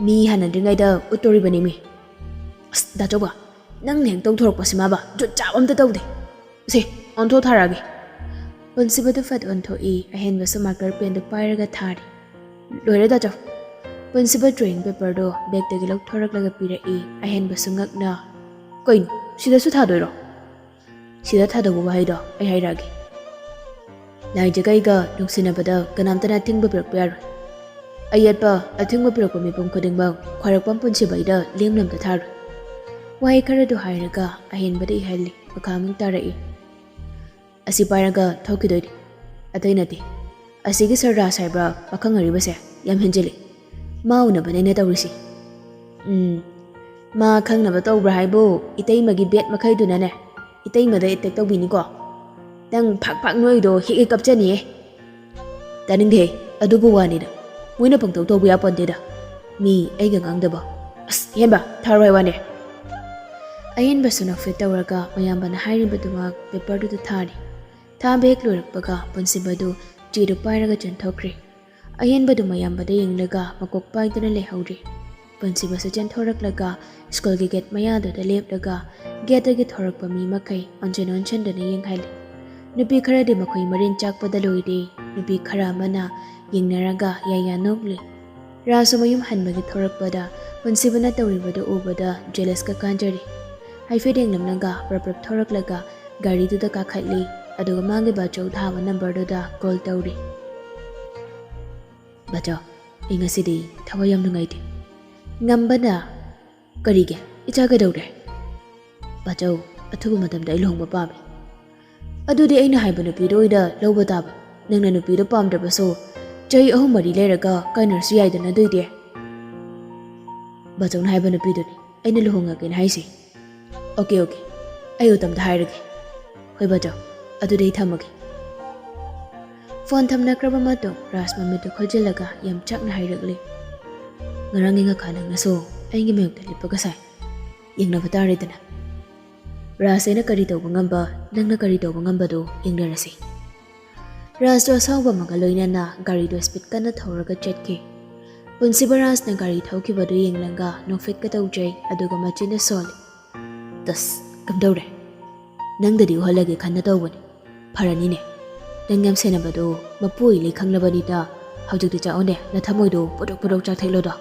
ꯃꯤ ꯍꯥꯟꯅꯗ꯭ꯔꯤꯉꯩꯗ ꯎꯠꯇꯣꯔꯤꯕꯅꯤ ꯃꯤ꯫" "ꯑꯁ, ꯗꯥ ꯆꯧꯕ, ꯅꯪꯅ ꯍꯦꯛ ꯇꯧꯊꯣꯔꯛꯄꯁꯤꯃꯕ ꯖꯨꯠ ꯆꯥꯕ ꯑꯝꯇ ꯇꯧꯗꯦ꯫ ꯁꯦ, ꯑꯣꯟꯊꯣꯛ ꯊꯥꯔꯛꯑꯒꯦ꯫" ꯄꯨꯟꯁꯤꯕꯗꯨ ꯐꯠ ꯑꯣꯟꯊꯣꯛꯏ, ꯑꯍꯦꯟꯕꯁꯨ ꯃꯥꯔꯀꯔ ꯄꯦꯟꯗꯨ ꯄꯥꯏꯔꯒ ꯊꯥꯔꯤ꯫ "ꯂꯣꯏꯔꯦ ꯗꯥ ꯆꯧ꯫" ꯄꯨꯟꯁꯤꯕ ꯗ꯭ꯔꯣꯌꯤꯡ ꯄꯦꯄꯔꯗꯣ ꯕꯦꯒꯇꯒꯤ ꯂꯧꯊꯣꯔꯛꯂꯒ ꯄꯤꯔꯛꯏ, ꯑꯍꯦꯟꯕꯁꯨ ꯉꯛꯅ, "ꯀꯩꯅꯣ, ꯁꯤꯗꯁꯨ ꯊꯥꯗꯣꯏꯔꯣ?" "ꯁꯤꯗ ꯊꯥꯗꯧꯕ ꯋꯥꯍꯩꯗꯣ ꯑꯩ ꯍꯥꯏꯔꯛꯑꯒꯦ꯫ ꯂꯥꯏꯖꯒ ꯑꯩꯒ ꯅꯨꯡꯁꯤꯅꯕꯗ ꯀꯅꯥꯝꯇꯅ ꯑꯊꯤꯡꯕ ꯄꯤꯔꯛꯄ ꯌꯥꯔꯣꯏ꯫ ꯑꯌꯦꯠꯄ, ꯑꯊꯤꯡꯕ ꯄꯤꯔꯛꯄ ꯃꯤꯄꯨꯝ ꯈꯨꯗꯤꯡꯃꯛ ꯈ꯭ꯋꯥꯏꯔꯥꯛꯄꯝ ꯄꯨꯟꯁꯤꯕꯩꯗ ꯂꯦꯝꯅ ꯑꯝꯇ ꯊꯥꯔꯣꯏ꯫" ꯋꯥꯍꯩ ꯈꯔꯗꯨ ꯍꯥꯏꯔꯒ ꯑꯍꯦꯟꯕꯗ ꯏꯍꯜꯂꯤ꯫ ꯃꯈꯥ ꯑꯃꯨꯛ ꯇꯥꯔꯛꯏ꯫ "ꯑꯁꯤ ꯄꯥꯏꯔꯒ ꯊꯣꯛꯈꯤꯗꯣꯏꯅꯤ꯫ ꯑꯇꯩ ꯅꯠꯇꯦ꯫ ꯑꯁꯤꯒꯤ ꯁꯔꯗꯥꯔ ꯁꯥꯍꯦꯕ ꯄꯥꯈꯪ ꯑꯔꯤꯕꯁꯦ ꯌꯥꯝ ꯍꯦꯟꯖꯤꯜꯂꯤ꯫ ꯃꯥ ꯎꯅꯕꯅꯦ ꯑꯩꯅ ꯇꯧꯔꯤꯁꯤ꯫" "ꯎꯝ, ꯃꯥ ꯈꯪꯅꯕ ꯇꯧꯕ꯭ꯔꯥ ꯍꯥꯏꯕꯨ, ꯏꯇꯩꯃꯒꯤ ꯕꯦꯠ ꯃꯈꯩꯗꯨꯅꯅꯦ ꯏꯇꯩꯃꯗ ꯑꯦꯇꯦꯛ ꯇꯧꯕꯤꯅꯤꯀꯣ꯫ ꯅꯪ ꯐꯥꯛ ꯐꯥꯛ ꯅꯣꯏꯗꯣ ꯍꯦꯛ ꯍꯦꯛ ꯀꯞꯆꯅꯤꯌꯦ꯫" "ꯇꯥꯅꯤꯡꯗꯦꯍꯦ, ꯑꯗꯨꯕꯨ ꯋꯥꯅꯤꯅ꯫ ꯃꯣꯏꯅ ꯄꯪꯇꯧ ꯇꯧꯕ ꯌꯥꯄꯣꯟꯇꯦꯗ꯫ ꯃꯤ ꯑꯩꯒ ꯉꯥꯡꯗꯕ꯫ ꯑꯁ, ꯏꯍꯦꯟꯕ, ꯊꯥꯔꯣꯏ ꯋꯥꯅꯦ!" ꯑꯍꯦꯟꯕꯁꯨ ꯅꯣꯛꯐꯦꯠ ꯇꯧꯔꯒ ꯃꯌꯥꯝꯕꯅ ꯍꯥꯏꯔꯤꯕꯗꯨꯃꯛ ꯄꯦꯄꯔꯗꯨꯗ ꯊꯥꯔꯤ꯫ ꯊꯥꯕ ꯍꯦꯛ ꯂꯣꯏꯔꯛꯄꯒ ꯄꯨꯟꯁꯤꯕꯗꯨ ꯆꯦꯗꯨ ꯄꯥꯏꯔꯒ ꯆꯦꯟꯊꯣꯛꯈ꯭ꯔꯦ꯫ ꯑꯍꯦꯟꯕꯗꯨ ꯃꯌꯥꯝꯕꯗ ꯌꯦꯡꯂꯒ ꯃꯀꯣꯛ ꯄꯥꯏꯗꯨꯅ ꯂꯩꯍꯧꯔꯦ꯫ ꯄꯨꯟꯁꯤꯕꯁꯨ ꯆꯦꯟꯊꯣꯔꯛꯂꯒ ꯁ꯭ꯀꯨꯜꯒꯤ ꯒꯦꯠ ꯃꯌꯥꯗꯨꯗ ꯂꯦꯞꯂꯒ ꯒꯦꯠꯇꯒꯤ ꯊꯣꯔꯛꯄ ꯃꯤ ꯃꯈꯩ ꯑꯣꯟꯁꯤꯟ ꯑꯣꯟꯁꯤꯟꯗꯨꯅ ꯌꯦꯡꯍꯜꯂꯤ꯫ ꯅꯨꯄꯤ ꯈꯔꯗꯤ ꯃꯈꯣꯏ ꯃꯔꯤꯟ ꯆꯥꯛꯄꯗ ꯂꯣꯏꯔꯦ꯫ ꯅꯨꯄꯤ ꯈꯔ ꯑꯃꯅ ꯌꯦꯡꯅꯔꯒ ꯌꯥꯌꯥ ꯅꯣꯛꯂꯤ꯫ ꯔꯥꯁꯁꯨ ꯃꯌꯨꯝ ꯍꯟꯕꯒꯤ ꯊꯣꯔꯛꯄꯗ ꯄꯨꯟꯁꯤꯕꯅ ꯇꯧꯔꯤꯕꯗꯨ ꯎꯕꯗ ꯖꯦꯂꯁꯀ ꯀꯥꯟꯖꯔꯤ꯫ ꯍꯥꯏꯐꯦꯠ ꯌꯦꯡꯂꯝꯂꯒ ꯄ꯭ꯔꯞ ꯄ꯭ꯔꯞ ꯊꯣꯔꯛꯂꯒ ꯒꯥꯔꯤꯗꯨꯗ ꯀꯥꯈꯠꯂꯤ꯫ ꯑꯗꯨꯒ ꯃꯥꯒꯤ ꯕꯥꯆꯧ ꯊꯥꯕ ꯅꯝꯕꯔꯗꯨꯗ ꯀꯣꯜ ꯇꯧꯔꯤ꯫ "ꯕꯥꯆꯧ, ꯑꯩ ꯉꯁꯤꯗꯤ ꯊꯋꯥꯏ ꯌꯥꯝ ꯅꯨꯡꯉꯥꯏꯇꯦ꯫" ꯉꯝꯕꯅ, "ꯀꯔꯤꯒꯤ? ꯏꯆꯥ ꯀꯩꯗꯧꯔꯦ?" "ꯕꯥꯆꯧ, ꯑꯊꯨꯕ ꯃꯇꯝꯗ ꯑꯩ ꯂꯨꯍꯣꯡꯕ ꯄꯥꯝꯃꯤ꯫" "ꯑꯗꯨꯗꯤ ꯑꯩꯅ ꯍꯥꯏꯕ ꯅꯨꯄꯤꯗꯣ ꯑꯣꯏꯅ ꯂꯧꯕ ꯇꯥꯕ꯫ ꯅꯪꯅ ꯅꯨꯄꯤꯗꯣ ꯄꯥꯝꯗ꯭ꯔꯕꯁꯨ ꯆꯍꯤ ꯑꯍꯨꯝ ꯃꯔꯤ ꯂꯩꯔꯒ ꯀꯥꯏꯅꯔꯁꯨ ꯌꯥꯏꯗꯅ ꯑꯗꯨꯏꯗꯤ꯫" "ꯕꯥꯆꯧꯅ ꯍꯥꯏꯕ ꯅꯨꯄꯤꯗꯨꯅꯤ ꯑꯩꯅ ꯂꯨꯍꯣꯡꯉꯒꯦꯅ ꯍꯥꯏꯁꯦ꯫" "ꯑꯣꯀꯦ, ꯑꯣꯀꯦ, ꯑꯩ ꯎꯇꯝꯗ ꯍꯥꯏꯔꯒꯦ꯫" "ꯍꯣꯏ ꯕꯥꯆꯧ, ꯑꯗꯨꯗꯤ ꯑꯩ ꯊꯝꯃꯒꯦ꯫" ꯐꯣꯟ ꯊꯝꯅꯈ꯭ꯔꯕ ꯃꯇꯨꯡ ꯔꯥꯖ ꯃꯃꯤꯠꯇꯨ ꯈꯨꯖꯤꯜꯂꯒ ꯌꯥꯝ ꯆꯥꯛꯅ ꯍꯥꯏꯔꯛꯂꯤ꯫ "ꯉꯔꯥꯡꯒꯤ ꯉꯈꯥ ꯅꯪꯅꯁꯨ ꯑꯩꯒꯤ ꯃꯥꯌꯣꯛꯇ ꯂꯦꯞꯄꯒ ꯁꯥꯏ꯫ ꯌꯦꯡꯅꯕ ꯇꯥꯔꯦꯗꯅ꯫ ꯔꯥꯖ ꯑꯩꯅ ꯀꯔꯤ ꯇꯧꯕ ꯉꯝꯕ, ꯅꯪꯅ ꯀꯔꯤ ꯇꯧꯕ ꯉꯝꯕꯗꯣ ꯌꯦꯡꯅꯔꯁꯤ꯫" ꯔꯥꯖꯇꯣ ꯑꯁꯥꯎꯕ ꯑꯃꯒ ꯂꯣꯏꯅꯅ ꯒꯥꯔꯤꯗꯣ ꯁ꯭ꯄꯤꯗ ꯀꯟꯅ ꯊꯧꯔꯒ ꯆꯠꯈꯤ꯫ ꯄꯨꯟꯁꯤꯕ ꯔꯥꯖꯅ ꯒꯥꯔꯤ ꯊꯧꯈꯤꯕꯗꯨ ꯌꯦꯡꯂꯒ ꯅꯣꯛꯐꯦꯠꯀ ꯇꯧꯖꯩ, ꯑꯗꯨꯒ ꯃꯆꯤꯟꯗ ꯁꯣꯜꯂꯤ꯫ "ꯇꯁ, ꯀꯝꯗꯧꯔꯦ? ꯅꯪꯗꯗꯤ ꯎꯍꯜꯂꯒꯦ ꯈꯟꯅ ꯇꯧꯕꯅꯤ꯫ ꯐꯔꯅꯤꯅꯦ꯫ ꯅꯪ ꯌꯥꯝ ꯁꯦꯟꯅꯕꯗꯣ ꯃꯄꯨ ꯑꯣꯏ ꯂꯩ ꯈꯪꯂꯕꯅꯤꯗ ꯍꯧꯖꯤꯛꯇꯤ ꯆꯥꯛꯑꯣꯅꯦ, ꯅꯊꯃꯣꯏꯗꯣ ꯄꯨꯗ꯭ꯔꯣꯛ ꯄꯨꯗ꯭ꯔꯣꯛ ꯆꯥꯛꯊꯦꯛꯂꯣꯗꯣ꯫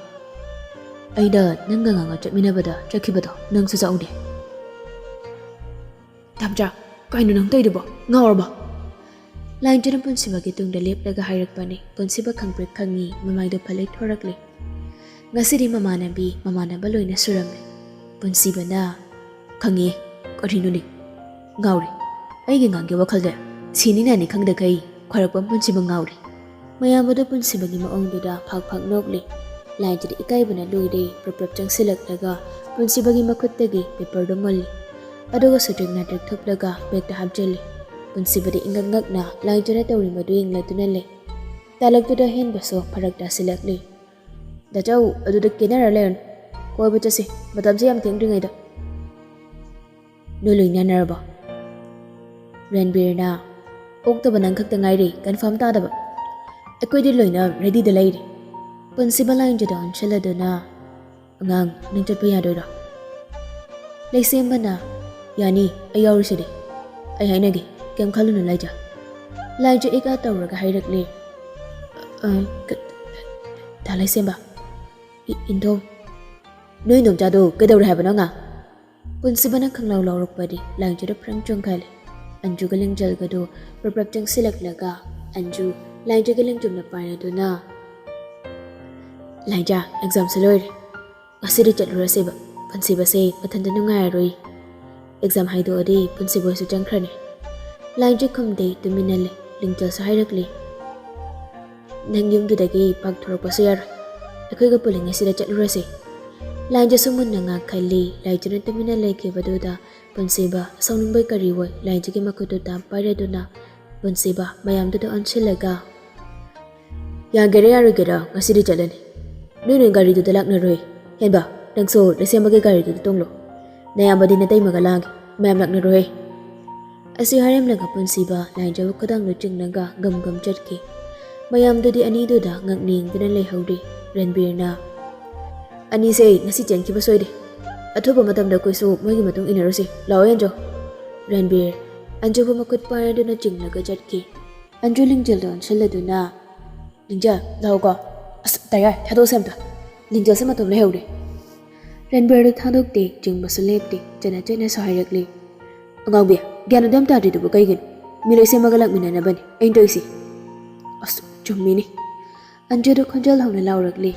ꯑꯩꯅ ꯅꯪꯒ ꯉꯥꯡꯉ ꯆꯠꯃꯤꯟꯅꯕꯗ ꯆꯠꯈꯤꯕꯗꯣ ꯅꯪꯁꯨ ꯆꯥꯛꯎꯅꯦ꯫" "ꯇꯥꯝꯆꯥ, ꯀꯩꯅꯣ ꯅꯪ ꯇꯧꯏꯗꯨꯕꯣ? ꯉꯥꯎꯔꯕꯣ?" ꯂꯥꯏꯟꯖꯅ ꯄꯨꯟꯁꯤꯕꯒꯤ ꯇꯨꯡꯗ ꯂꯦꯞꯂꯒ ꯍꯥꯏꯔꯛꯄꯅꯤ꯫ ꯄꯨꯟꯁꯤꯕ ꯈꯪꯄ꯭ꯔꯦꯛ ꯈꯪꯉꯤ, ꯃꯃꯥꯏꯗꯣ ꯐꯂꯩ ꯊꯣꯔꯛꯂꯤ꯫ ꯉꯁꯤꯗꯤ ꯃꯃꯥꯟꯅꯕꯤ, ꯃꯃꯥꯟꯅꯕ ꯂꯣꯏꯅ ꯁꯨꯔꯝꯃꯤ꯫ ꯄꯨꯟꯁꯤꯕꯅ, "ꯈꯪꯉꯦ, ꯀꯔꯤꯅꯣꯅꯦ? ꯉꯥꯎꯔꯦ꯫ ꯑꯩꯒꯤ ꯉꯥꯡꯒꯤ ꯋꯥꯈꯜꯗ ꯁꯤꯅꯤ ꯅꯥꯅꯤ ꯈꯪꯗꯈꯩ ꯈ꯭ꯋꯥꯏꯔꯥꯛꯄꯝ ꯄꯨꯟꯁꯤꯕ ꯉꯥꯎꯔꯦ꯫" ꯃꯌꯥꯝ ꯑꯗꯨ ꯄꯨꯟꯁꯤꯕꯒꯤ ꯃꯑꯣꯡꯗꯨꯗ ꯐꯥꯛ ꯐꯥꯛ ꯅꯣꯛꯂꯤ꯫ ꯂꯥꯏꯟꯖꯗꯤ ꯏꯀꯥꯏꯕꯅ ꯂꯣꯏꯔꯦ, ꯄ꯭ꯔꯞ ꯄ꯭ꯔꯞ ꯆꯪꯁꯤꯜꯂꯛꯂꯒ ꯄꯨꯟꯁꯤꯕꯒꯤ ꯃꯈꯨꯠꯇꯒꯤ ꯄꯦꯄꯔꯗꯨ ꯃꯨꯜꯂꯤ꯫ ꯑꯗꯨꯒ ꯁꯨꯇ꯭ꯔꯤꯛ ꯅꯥꯇ꯭ꯔꯤꯛ ꯊꯨꯞꯂꯒ ꯕꯦꯛꯇ ꯍꯥꯞꯆꯤꯜꯂꯤ꯫ ꯄꯨꯟꯁꯤꯕꯗꯤ ꯏꯉꯛ ꯉꯛꯅ ꯂꯥꯏꯟꯖꯅ ꯇꯧꯔꯤꯕꯗꯨ ꯌꯦꯡꯂꯗꯨꯅ ꯂꯩ꯫ ꯇꯥꯂꯛꯇꯨꯗ ꯍꯦꯟꯕꯁꯨ ꯐꯔꯛ ꯇꯥꯁꯤꯜꯂꯛꯂꯤ꯫ "ꯗꯥꯆꯧ, ꯑꯗꯨꯗ ꯀꯦꯅꯔ ꯂꯩꯔꯅꯨ꯫ ꯀꯣꯏꯕ ꯆꯠꯁꯤ, ꯃꯇꯝꯁꯦ ꯌꯥꯝ ꯊꯦꯡꯗ꯭ꯔꯤꯉꯩꯗ꯫" "ꯅꯣꯏ ꯂꯣꯏ ꯅꯥꯟꯅꯔꯕꯣ?" ꯔꯟꯕꯤꯔꯅ, "ꯑꯣꯛꯇꯕ ꯅꯪ ꯈꯛꯇ ꯉꯥꯏꯔꯦ ꯀꯟꯐꯥꯔꯝ ꯇꯥꯗꯕ꯫ ꯑꯩꯈꯣꯏꯗꯤ ꯂꯣꯏꯅ ꯔꯦꯗꯤꯗ ꯂꯩꯔꯦ꯫" ꯄꯨꯟꯁꯤꯕ ꯂꯥꯏꯟꯖꯗ ꯑꯣꯟꯁꯤꯜꯂꯗꯨꯅ, "ꯑꯉꯥꯡ, ꯅꯪ ꯆꯠꯄ ꯌꯥꯗꯣꯏꯔꯣ?" ꯂꯩꯁꯦꯝꯕꯅ, "ꯌꯥꯅꯤ, ꯑꯩ ꯌꯥꯎꯔꯤꯁꯤꯗꯤ꯫ ꯑꯩ ꯍꯥꯏꯅꯒꯦ, ꯀꯩꯝ ꯈꯜꯂꯨꯅꯨ ꯂꯥꯏꯖ꯫" ꯂꯥꯏꯖ ꯏꯀꯥ ꯇꯧꯔꯒ ꯍꯥꯏꯔꯛꯂꯦ, "ꯑ, ꯀ-, ꯗꯥ ꯂꯩꯁꯦꯝꯕ, ꯏ-, ꯏꯟꯗꯣꯝ, ꯅꯣꯏ ꯏꯟꯗꯣꯝꯆꯥꯗꯣ ꯀꯩꯗꯧꯔꯦ ꯍꯥꯏꯕꯅꯣ ꯑꯉꯥꯡ?" ꯄꯨꯟꯁꯤꯕꯅ ꯈꯪꯂꯥꯎ ꯂꯥꯎꯔꯛꯄꯗꯤ ꯂꯥꯏꯖꯗ ꯐ꯭ꯔꯪ ꯆꯣꯡꯈꯜꯂꯦ꯫ ꯑꯟꯖꯨꯒ ꯂꯤꯡꯖꯦꯜꯒꯗꯣ ꯄ꯭ꯔꯞ ꯄ꯭ꯔꯞ ꯆꯪꯁꯤꯜꯂꯛꯂꯒ ꯑꯟꯖꯨ ꯂꯥꯏꯖꯒꯤ ꯂꯦꯡꯖꯨꯝꯗ ꯄꯥꯏꯔꯗꯨꯅ, "ꯂꯥꯏꯖ, ꯑꯦꯛꯖꯥꯝꯁꯨ ꯂꯣꯏꯔꯦ꯫ ꯉꯁꯤꯗꯤ ꯆꯠꯂꯨꯔꯁꯦꯕ꯫ ꯄꯨꯟꯁꯤꯕꯁꯦ ꯃꯊꯟꯇ ꯅꯨꯡꯉꯥꯏꯔꯔꯣꯏ꯫ ꯑꯦꯛꯖꯥꯝ ꯍꯥꯏꯗꯣꯛꯑꯗꯤ ꯄꯨꯟꯁꯤꯕ ꯍꯣꯏꯁꯨ ꯆꯪꯈ꯭ꯔꯅꯤ꯫" ꯂꯥꯏꯖ ꯈꯨꯝꯗꯦ, ꯇꯨꯃꯤꯟꯅ ꯂꯩ꯫ ꯂꯤꯡꯖꯦꯜꯁꯨ ꯍꯥꯏꯔꯛꯂꯦ, "ꯅꯪ ꯌꯨꯝꯗꯨꯗꯒꯤ ꯄꯥꯛ ꯊꯣꯔꯛꯄꯁꯨ ꯌꯥꯔꯣꯏ꯫ ꯑꯩꯈꯣꯏꯒ ꯄꯨꯜꯂꯤꯉꯩꯁꯤꯗ ꯆꯠꯂꯨꯔꯁꯦ꯫" ꯂꯥꯏꯖꯁꯨ ꯃꯨꯟꯅ ꯉꯥꯛ ꯈꯜꯂꯤ꯫ ꯂꯥꯏꯖꯅ ꯇꯨꯃꯤꯟꯅ ꯂꯩꯈꯤꯕꯗꯨꯗ ꯄꯨꯟꯁꯤꯕ ꯁꯥꯎꯅꯤꯡꯕꯩ ꯀꯔꯤ ꯑꯣꯏ ꯂꯥꯏꯖꯒꯤ ꯃꯈꯨꯠꯇꯨ ꯇꯥꯞ ꯄꯥꯏꯔꯗꯨꯅ ꯄꯨꯟꯁꯤꯕ ꯃꯌꯥꯝꯗꯨꯗ ꯑꯣꯟꯁꯤꯜꯂꯒ, "ꯌꯥꯒꯦꯔꯥ ꯌꯥꯔꯣꯏꯒꯦꯔꯥ, ꯉꯁꯤꯗꯤ ꯆꯠꯂꯅꯤ꯫ ꯅꯣꯏ ꯅꯣꯏ ꯒꯥꯔꯤꯗꯨꯗ ꯂꯥꯛꯅꯔꯣꯏ꯫ ꯍꯦꯟꯕ, ꯅꯪꯁꯨ ꯂꯩꯁꯦꯝꯕꯒꯤ ꯒꯥꯔꯤꯗꯨꯗ ꯇꯣꯡꯂꯣ꯫ ꯅꯌꯥꯝꯕꯗꯤ ꯅꯇꯩꯃꯒ ꯂꯥꯡꯒꯦ꯫ ꯃꯌꯥꯝ ꯂꯥꯛꯅꯔꯣꯏ꯫" ꯑꯁꯤ ꯍꯥꯏꯔꯝꯂꯒ ꯄꯨꯟꯁꯤꯕ ꯂꯥꯏꯖꯕꯨ ꯈꯨꯗꯥꯡꯗꯨ ꯆꯤꯡꯂꯒ ꯒꯝ ꯒꯝ ꯆꯠꯈꯤ꯫ ꯃꯌꯥꯝꯗꯨꯗꯤ ꯑꯅꯤꯗꯨꯗ ꯉꯛꯅ ꯌꯦꯡꯗꯨꯅ ꯂꯩꯍꯧꯔꯤ꯫ ꯔꯟꯕꯤꯔꯅ, "ꯑꯅꯤꯁꯦ ꯉꯁꯤ ꯆꯦꯟꯈꯤꯕ ꯁꯣꯏꯗꯦ꯫ ꯑꯊꯨꯕ ꯃꯇꯝꯗ ꯑꯩꯈꯣꯏꯁꯨ ꯃꯣꯏꯒꯤ ꯃꯇꯨꯡ ꯏꯟꯅꯔꯨꯁꯤ꯫ ꯂꯥꯛꯑꯣ, ꯌꯥꯟꯖꯣ꯫" ꯔꯟꯕꯤꯔ ꯑꯟꯖꯨꯕꯨ ꯃꯈꯨꯠ ꯄꯥꯏꯔꯗꯨꯅ ꯆꯤꯡꯂꯒ ꯆꯠꯈꯤ꯫ ꯑꯟꯖꯨ ꯂꯤꯡꯖꯦꯜꯗ ꯑꯣꯟꯁꯤꯜꯂꯗꯨꯅ, "ꯂꯤꯡꯖꯦꯜ, ꯂꯥꯛꯑꯣꯀꯣ꯫ ꯑꯁ, ꯇꯌꯥꯏ, ꯊꯥꯗꯣꯛꯑꯁꯦ ꯑꯝꯇ꯫ ꯂꯤꯡꯖꯦꯜꯁꯦ ꯃꯇꯣꯝ ꯂꯩꯍꯧꯔꯦ꯫" ꯔꯟꯕꯤꯔꯗꯨ ꯊꯥꯗꯣꯛꯇꯦ, ꯆꯤꯡꯕꯁꯨ ꯂꯦꯞꯇꯦ, ꯆꯠꯅ ꯆꯠꯅꯁꯨ ꯍꯥꯏꯔꯛꯂꯤ꯫ "ꯑꯉꯥꯡꯕꯤ, ꯒ꯭ꯌꯥꯟ ꯑꯗꯨ ꯌꯥꯝ ꯇꯥꯗ꯭ꯔꯤꯗꯨꯕꯨ ꯀꯩꯒꯤꯅꯣ? ꯃꯤ ꯂꯩꯁꯦꯝꯃꯒ ꯂꯥꯛꯃꯤꯟꯅꯅꯕꯅꯤ ꯑꯩꯅ ꯇꯧꯔꯤꯁꯤ꯫" "ꯑꯁ, ꯆꯨꯝꯃꯤꯅꯤ꯫" ꯑꯟꯖꯨꯗꯨ ꯈꯣꯟꯖꯦꯜ ꯍꯧꯅ ꯂꯥꯎꯔꯛꯂꯤ,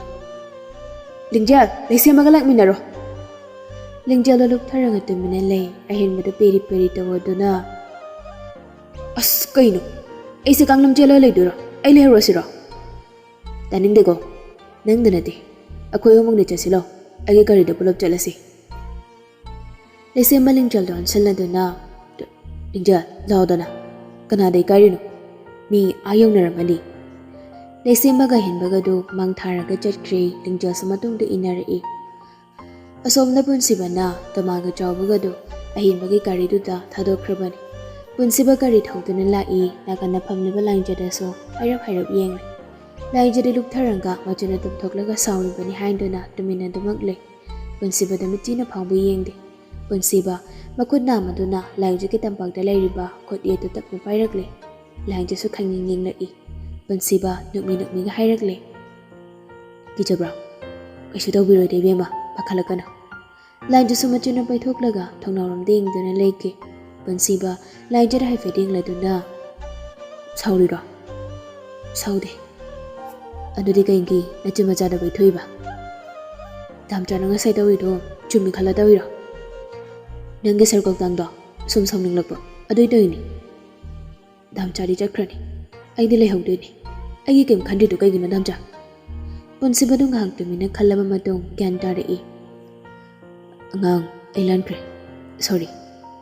"ꯂꯤꯡꯖꯦꯜ, ꯂꯩꯁꯦꯝꯃꯒ ꯂꯥꯛꯃꯤꯟꯅꯔꯣ꯫" ꯂꯤꯡꯖꯦꯜꯗꯣ ꯂꯨꯞꯊꯔꯒ ꯇꯨꯃꯤꯟꯅ ꯂꯩ꯫ ꯑꯍꯦꯟꯕꯗꯨ ꯄꯦꯔꯤ ꯄꯦꯔꯤ ꯇꯧꯔꯗꯨꯅ, "ꯑꯁ, ꯀꯩꯅꯣ? ꯑꯩꯁꯦ ꯀꯥꯡꯂꯝ ꯆꯦꯜꯂꯒ ꯂꯩꯗꯣꯏꯔꯣ? ꯑꯩ ꯂꯩꯍꯧꯔꯁꯤꯔꯣ?" "ꯇꯥꯅꯤꯡꯗꯦꯀꯣ꯫ ꯅꯪꯗ ꯅꯠꯇꯦ꯫ ꯑꯩꯈꯣꯏ ꯑꯍꯨꯝꯃꯛꯅ ꯆꯠꯁꯤꯂꯣ꯫ ꯑꯩꯒꯤ ꯒꯥꯔꯤꯗ ꯄꯨꯂꯞ ꯆꯠꯂꯁꯤ꯫" ꯂꯩꯁꯦꯝꯕ ꯂꯤꯡꯖꯦꯜꯗ ꯑꯣꯟꯁꯤꯜꯂꯗꯨꯅ, "ꯂꯤꯡꯖꯦꯜ, ꯂꯥꯎꯗꯅ꯫ ꯀꯅꯥꯗ ꯏꯀꯥꯏꯔꯤꯅꯣ? ꯃꯤ ꯑꯥ ꯌꯧꯅꯔꯝꯃꯅꯤ꯫" ꯂꯩꯁꯦꯝꯕꯒ ꯍꯦꯟꯕꯒꯗꯨ ꯃꯥꯡ ꯊꯥꯔꯒ ꯆꯠꯈ꯭ꯔꯦ꯫ ꯂꯤꯡꯖꯦꯜꯁꯨ ꯃꯇꯨꯡꯗ ꯏꯟꯅꯔꯛꯏ꯫ ꯑꯁꯣꯝꯗ ꯄꯨꯟꯁꯤꯕꯅ ꯇꯃꯥꯒ ꯆꯥꯎꯕꯒꯗꯨ ꯑꯍꯦꯟꯕꯒꯤ ꯒꯥꯔꯤꯗꯨꯗ ꯊꯥꯗꯣꯛꯈ꯭ꯔꯕꯅꯤ꯫ ꯄꯨꯟꯁꯤꯕ ꯒꯥꯔꯤ ꯊꯧꯗꯨꯅ ꯂꯥꯛꯏ꯫ ꯅꯥꯀꯟꯗ ꯐꯝꯂꯤꯕ ꯂꯥꯏꯖꯗꯁꯨ ꯍꯥꯏꯔꯞ ꯍꯥꯏꯔꯞ ꯌꯦꯡꯂꯤ꯫ ꯂꯥꯏꯖꯗꯤ ꯂꯨꯞꯊꯔꯒ ꯃꯆꯨꯅ ꯇꯨꯝꯊꯣꯛꯂꯒ ꯁꯥꯎꯔꯤꯕꯅꯤ ꯍꯥꯏꯗꯨꯅ ꯇꯨꯃꯤꯟꯅꯗꯨꯃꯛ ꯂꯩ꯫ ꯄꯨꯟꯁꯤꯕꯗ ꯃꯤꯠꯆꯤꯅ ꯐꯥꯎꯕ ꯌꯦꯡꯗꯦ꯫ ꯄꯨꯟꯁꯤꯕ ꯃꯈꯨꯠ ꯅꯥꯝꯃꯗꯨꯅ ꯂꯥꯏꯖꯒꯤ ꯇꯝꯄꯥꯛꯇ ꯂꯩꯔꯤꯕ ꯈꯨꯠ ꯌꯦꯠꯇꯨ ꯇꯞꯅ ꯄꯥꯏꯔꯛꯂꯦ꯫ ꯂꯥꯏꯖꯁꯨ ꯈꯪꯌꯦꯡ ꯌꯦꯡꯂꯛꯏ꯫ ꯄꯨꯟꯁꯤꯕ ꯅꯣꯛꯃꯤ ꯅꯣꯛꯃꯤꯒ ꯍꯥꯏꯔꯛꯂꯦ, "ꯀꯤꯖꯕ꯭ꯔꯣ? ꯀꯩꯁꯨ ꯇꯧꯕꯤꯔꯣꯏꯗ ꯏꯕꯦꯝꯃ, ꯄꯥꯈꯠꯂꯛꯀꯅꯨ꯫" ꯂꯥꯏꯖꯁꯨ ꯃꯆꯨꯅ ꯄꯥꯏꯊꯣꯛꯂꯒ ꯊꯣꯡꯅꯥꯎꯔꯣꯝꯗ ꯌꯦꯡꯗꯨꯅ ꯂꯩꯈꯤ꯫ ꯄꯨꯟꯁꯤꯕ ꯂꯥꯏꯖꯗ ꯍꯥꯏꯐꯦꯠ ꯌꯦꯡꯂꯗꯨꯅ, "ꯁꯥꯎꯔꯤꯔꯣ?" "ꯁꯥꯎꯗꯦ꯫" "ꯑꯗꯨꯗꯤ ꯀꯩꯒꯤ ꯅꯆꯤꯟ ꯃꯆꯥꯗ ꯄꯩꯊꯣꯛꯏꯕ?" "ꯗꯥꯝꯆꯥꯅ ꯉꯁꯥꯏ ꯇꯧꯔꯤꯗꯣ ꯆꯨꯝꯃꯤ ꯈꯜꯂ ꯇꯧꯔꯤꯔꯣ?" "ꯅꯪꯒꯤ ꯁꯔꯨꯛ ꯀꯛꯇꯥꯡꯗꯣ ꯁꯨꯝ ꯁꯥꯎꯅꯤꯡꯂꯛꯄ ꯑꯗꯨꯏ ꯇꯧꯔꯤꯅꯤ꯫" "ꯗꯥꯝꯆꯥꯗꯤ ꯆꯠꯈ꯭ꯔꯅꯤ, ꯑꯩꯗꯤ ꯂꯩꯍꯧꯗꯣꯏꯅꯤ꯫ ꯑꯩꯒꯤ ꯀꯩꯝ ꯈꯟꯗ꯭ꯔꯤꯗꯣ ꯀꯩꯒꯤꯅꯣ ꯗꯥꯝꯆꯥ?" ꯄꯨꯟꯁꯤꯕꯗꯨ ꯉꯥꯏꯍꯥꯛ ꯇꯨꯃꯤꯟꯅ ꯈꯜꯂꯕ ꯃꯇꯨꯡ ꯒ꯭ꯌꯥꯟ ꯇꯥꯔꯛꯏ꯫ "ꯑꯉꯥꯡ, ꯑꯩ ꯂꯥꯟꯈ꯭ꯔꯦ꯫ ꯁꯣꯔꯤ,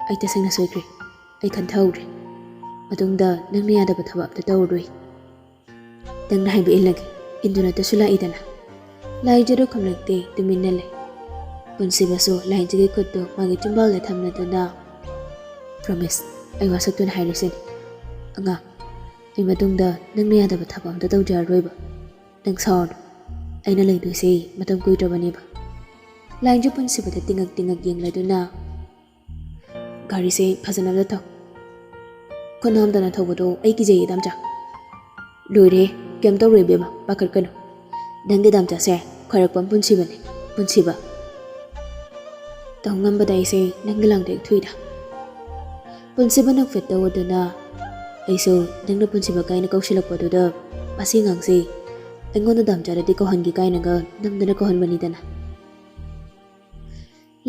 ꯑꯩ ꯇꯁꯦꯡꯅ ꯁꯣꯏꯈ꯭ꯔꯦ꯫ ꯑꯩ ꯈꯟꯊꯍꯧꯔꯦ꯫ ꯃꯇꯨꯡꯗ ꯅꯪꯅ ꯌꯥꯗꯕ ꯊꯕꯛ ꯑꯝꯇ ꯇꯧꯔꯔꯣꯏ꯫ ꯅꯪꯅ ꯍꯥꯏꯕ ꯏꯜꯂꯒꯦ꯫ ꯏꯟꯗꯨꯅꯇꯁꯨ ꯂꯥꯛꯏꯗꯅ꯫" ꯂꯥꯏꯖꯗꯨ ꯈꯨꯝꯂꯛꯇꯦ, ꯇꯨꯃꯤꯟꯅ ꯂꯩ꯫ ꯄꯨꯟꯁꯤꯕꯁꯨ ꯂꯥꯏꯖꯒꯤ ꯈꯨꯠꯇꯨ ꯃꯥꯒꯤ ꯆꯤꯝꯕꯥꯜꯗ ꯊꯝꯂꯗꯨꯅ, "ꯄ꯭ꯔꯣꯃꯤꯁ, ꯑꯩ ꯋꯥꯁꯛꯇꯨꯅ ꯍꯥꯏꯔꯤꯁꯤꯅꯤ꯫ ꯑꯉꯥꯡ, ꯑꯩ ꯃꯇꯨꯡꯗ ꯅꯪꯅ ꯌꯥꯗꯕ ꯊꯕꯛ ꯑꯝꯇ ꯇꯧꯖꯔꯔꯣꯏꯕ꯫ ꯅꯪ ꯁꯥꯎꯔꯅꯨ꯫ ꯑꯩꯅ ꯂꯩꯗꯣꯏꯁꯦ ꯃꯇꯝ ꯀꯨꯏꯗ꯭ꯔꯕꯅꯦꯕ꯫" ꯂꯥꯏꯖ ꯄꯨꯟꯁꯤꯕꯗ ꯇꯤꯡꯉꯛ ꯇꯤꯡꯉꯛ ꯌꯦꯡꯂꯗꯨꯅ, "ꯒꯥꯔꯤꯁꯦ ꯐꯖꯅ ꯑꯝꯇ ꯊꯧ꯫ ꯈꯨꯠ ꯅꯥꯝꯗꯅ ꯊꯧꯕꯗꯣ ꯑꯩ ꯀꯤꯖꯩꯌꯦ ꯗꯥꯝꯆꯥ꯫" "ꯂꯣꯏꯔꯦ, ꯀꯩꯝ ꯇꯧꯔꯣꯏ ꯏꯕꯦꯝꯃ, ꯄꯥꯈꯠꯀꯅꯨ꯫ ꯅꯪꯒꯤ ꯗꯥꯝꯆꯥꯁꯦ ꯈ꯭ꯋꯥꯏꯔꯥꯛꯄꯝ ꯄꯨꯟꯁꯤꯕꯅꯦ, ꯄꯨꯟꯁꯤꯕ꯫" "ꯇꯧ ꯉꯝꯕꯗ ꯑꯩꯁꯦ ꯅꯪꯒꯤ ꯂꯥꯡꯗ ꯍꯦꯛ ꯊꯨꯏꯗ꯫" ꯄꯨꯟꯁꯤꯕ ꯅꯣꯛꯐꯦꯠ ꯇꯧꯗꯨꯅ, "ꯑꯩꯁꯨ ꯅꯪꯅ ꯄꯨꯟꯁꯤꯕ ꯀꯥꯏꯅ ꯀꯧꯁꯤꯜꯂꯛꯄꯗꯨꯗ ꯃꯁꯤ ꯑꯉꯥꯡꯁꯦ ꯑꯩꯉꯣꯟꯗ ꯗꯥꯝꯆꯥꯗꯗꯤ ꯀꯧꯍꯟꯒꯦ ꯀꯥꯏꯅꯒ ꯅꯝꯗꯅ ꯀꯧꯍꯟꯕꯅꯤꯗꯅ꯫"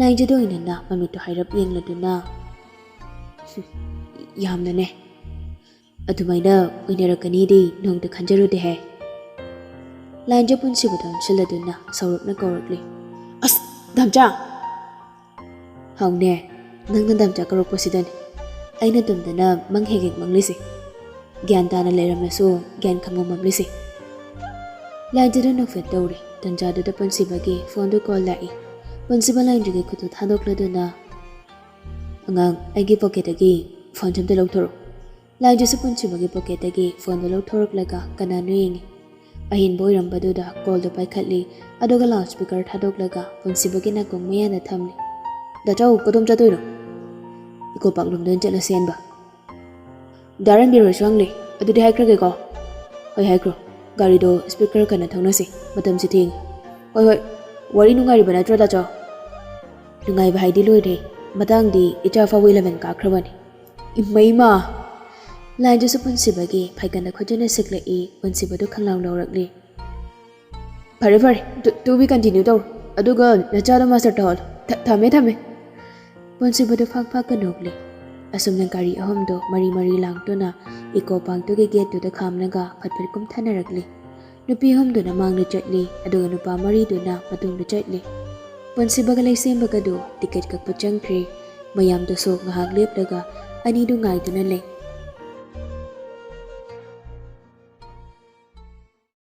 ꯂꯥꯏꯖꯗ ꯑꯣꯏꯅꯅ ꯃꯃꯤꯠꯇꯨ ꯍꯥꯏꯔꯞ ꯌꯦꯡꯂꯗꯨꯅ, "ꯌꯥꯝꯅꯅꯦ꯫ ꯑꯗꯨꯃꯥꯏꯅ ꯑꯣꯏꯅꯔꯛꯀꯅꯤꯗꯤ ꯅꯣꯡꯇ ꯈꯟꯖꯔꯨꯗꯦꯍꯦ꯫" ꯂꯥꯏꯖ ꯄꯨꯟꯁꯤꯕꯗ ꯑꯣꯟꯁꯤꯜꯂꯗꯨꯅ ꯁꯧꯔꯞꯅ ꯀꯧꯔꯛꯂꯤ, "ꯑꯁ, ꯗꯥꯝꯆꯥ!" "ꯍꯥꯎꯅꯦ, ꯅꯪꯅ ꯗꯥꯝꯆꯥ ꯀꯧꯔꯛꯄꯁꯤꯗꯅꯦ ꯑꯩꯅ ꯇꯨꯝꯗꯅ ꯃꯪ ꯍꯦꯛ ꯍꯦꯛ ꯃꯪꯂꯤꯁꯦ꯫ ꯒ꯭ꯌꯥꯟ ꯇꯥꯅ ꯂꯩꯔꯝꯂꯁꯨ ꯒ꯭ꯌꯥꯟ ꯈꯪꯕ ꯃꯝꯂꯤꯁꯦ꯫ ꯂꯥꯏꯟꯖꯗꯨ ꯅꯣꯛꯐꯦꯠ ꯇꯧꯔꯤ꯫ ꯇꯟꯖꯥꯗꯨꯗ ꯄꯨꯟꯁꯤꯕꯒꯤ ꯐꯣꯟꯗꯨ ꯀꯣꯜ ꯂꯥꯛꯏ꯫ ꯄꯨꯟꯁꯤꯕ ꯂꯥꯏꯟꯖꯒꯤ ꯈꯨꯠꯇꯨ ꯊꯥꯗꯣꯛꯂꯗꯨꯅ, "ꯑꯉꯥꯡ, ꯑꯩꯒꯤ ꯄꯣꯀꯦꯠꯇꯒꯤ ꯐꯣꯟꯁꯦ ꯑꯝꯇ ꯂꯧꯊꯣꯔꯛꯎ"꯫ ꯂꯥꯏꯟꯖꯁꯨ ꯄꯨꯟꯁꯤꯕꯒꯤ ꯄꯣꯀꯦꯠꯇꯒꯤ ꯐꯣꯟꯗꯨ ꯂꯧꯊꯣꯔꯛꯂꯒ ꯀꯅꯥꯅꯣ ꯌꯦꯡꯉꯤ꯫ ꯑꯍꯦꯟꯕ ꯑꯣꯏꯔꯝꯕꯗꯨꯗ ꯀꯣꯜꯗꯨ ꯄꯥꯏꯈꯠꯂꯤ, ꯑꯗꯨꯒ ꯂꯥꯎꯠ ꯁ꯭ꯄꯤꯀꯔ ꯊꯥꯗꯣꯛꯂꯒ ꯄꯨꯟꯁꯤꯕꯒꯤ ꯅꯥꯀꯣꯡ ꯃꯌꯥꯗ ꯊꯝꯂꯤ꯫ "ꯗꯥꯆꯧ, ꯀꯗꯣꯝ ꯆꯠꯇꯣꯏꯅꯣ?" "ꯏꯀꯣ ꯄꯥꯛꯂꯣꯝꯗ ꯑꯣꯏꯅ ꯆꯠꯂꯁꯦ ꯍꯥꯏꯕ"꯫ "ꯗꯥ ꯔꯟꯕꯤꯔ ꯍꯣꯏꯁꯨ ꯍꯪꯂꯤ, ꯑꯗꯨꯗꯤ ꯍꯥꯏꯈ꯭ꯔꯒꯦꯀꯣ"꯫ "ꯍꯣꯏ, ꯍꯥꯏꯈ꯭ꯔꯣ꯫ ꯒꯥꯔꯤꯗꯣ ꯁ꯭ꯄꯤꯀꯔ ꯀꯟꯅ ꯊꯧꯅꯁꯤ, ꯃꯇꯝꯁꯤ ꯊꯦꯡꯉꯤ"꯫ "ꯍꯣꯏ, ꯍꯣꯏ꯫ ꯋꯥꯔꯤ ꯅꯨꯡꯉꯥꯏꯔꯤꯕ ꯅꯠꯇ꯭ꯔꯣ, ꯗꯥꯆꯧ?" "ꯅꯨꯡꯉꯥꯏꯕ ꯍꯥꯏꯗꯤ ꯂꯣꯏꯔꯦ꯫ ꯃꯇꯥꯡꯗꯤ ꯏꯆꯥ ꯐꯥꯎꯕ ꯏꯂꯚꯦꯟ ꯀꯥꯈ꯭ꯔꯕꯅꯤ"꯫ "ꯏꯃꯩꯃ!" ꯂꯥꯏꯟꯗꯨꯁꯨ ꯄꯨꯟꯁꯤꯕꯒꯤ ꯐꯥꯏꯒꯟꯗ ꯈꯨꯠꯇꯨꯅ ꯁꯤꯛꯂꯛꯏ꯫ ꯄꯨꯟꯁꯤꯕꯗꯨ ꯈꯪꯂꯥꯎ ꯂꯧꯔꯛꯂꯤ꯫ "ꯐꯔꯦ, ꯐꯔꯦ꯫ To, to be continue ꯇꯧꯔꯣ꯫ ꯑꯗꯨꯒ ꯅꯆꯥꯗꯣ ꯃꯥꯁꯇꯔ ꯇꯧꯍꯜꯂꯣ꯫ ꯊ-, ꯊꯝꯃꯦ, ꯊꯝꯃꯦ"꯫ ꯄꯨꯟꯁꯤꯕꯗꯨ ꯐꯥꯛ ꯐꯥꯛꯀ ꯅꯣꯛꯂꯤ꯫ ꯑꯁꯨꯝꯅ ꯒꯥꯔꯤ ꯑꯍꯨꯝꯗꯨ ꯃꯔꯤ ꯃꯔꯤ ꯂꯥꯡꯗꯨꯅ ꯏꯀꯣ ꯄꯥꯔꯛꯇꯨꯒꯤ ꯒꯦꯠꯇꯨꯗ ꯈꯥꯝꯂꯒ ꯐꯠ ꯐꯠ ꯀꯨꯝꯊꯅꯔꯛꯂꯤ꯫ ꯅꯨꯄꯤ ꯑꯍꯨꯝꯗꯨꯅ ꯃꯥꯡꯗ ꯆꯠꯂꯤ, ꯑꯗꯨꯒ ꯅꯨꯄꯥ ꯃꯔꯤꯗꯨꯅ ꯃꯇꯨꯡꯗ ꯆꯠꯂꯤ꯫ ꯄꯨꯟꯁꯤꯕꯒ ꯂꯩꯁꯦꯝꯕꯒꯗꯨ ꯇꯤꯀꯦꯠ ꯀꯛꯄ ꯆꯪꯈ꯭ꯔꯦ꯫ ꯃꯌꯥꯝꯗꯨꯁꯨ ꯉꯥꯏꯍꯥꯛ ꯂꯦꯞꯂꯒ ꯑꯅꯤꯗꯨ ꯉꯥꯏꯗꯨꯅ ꯂꯩ꯫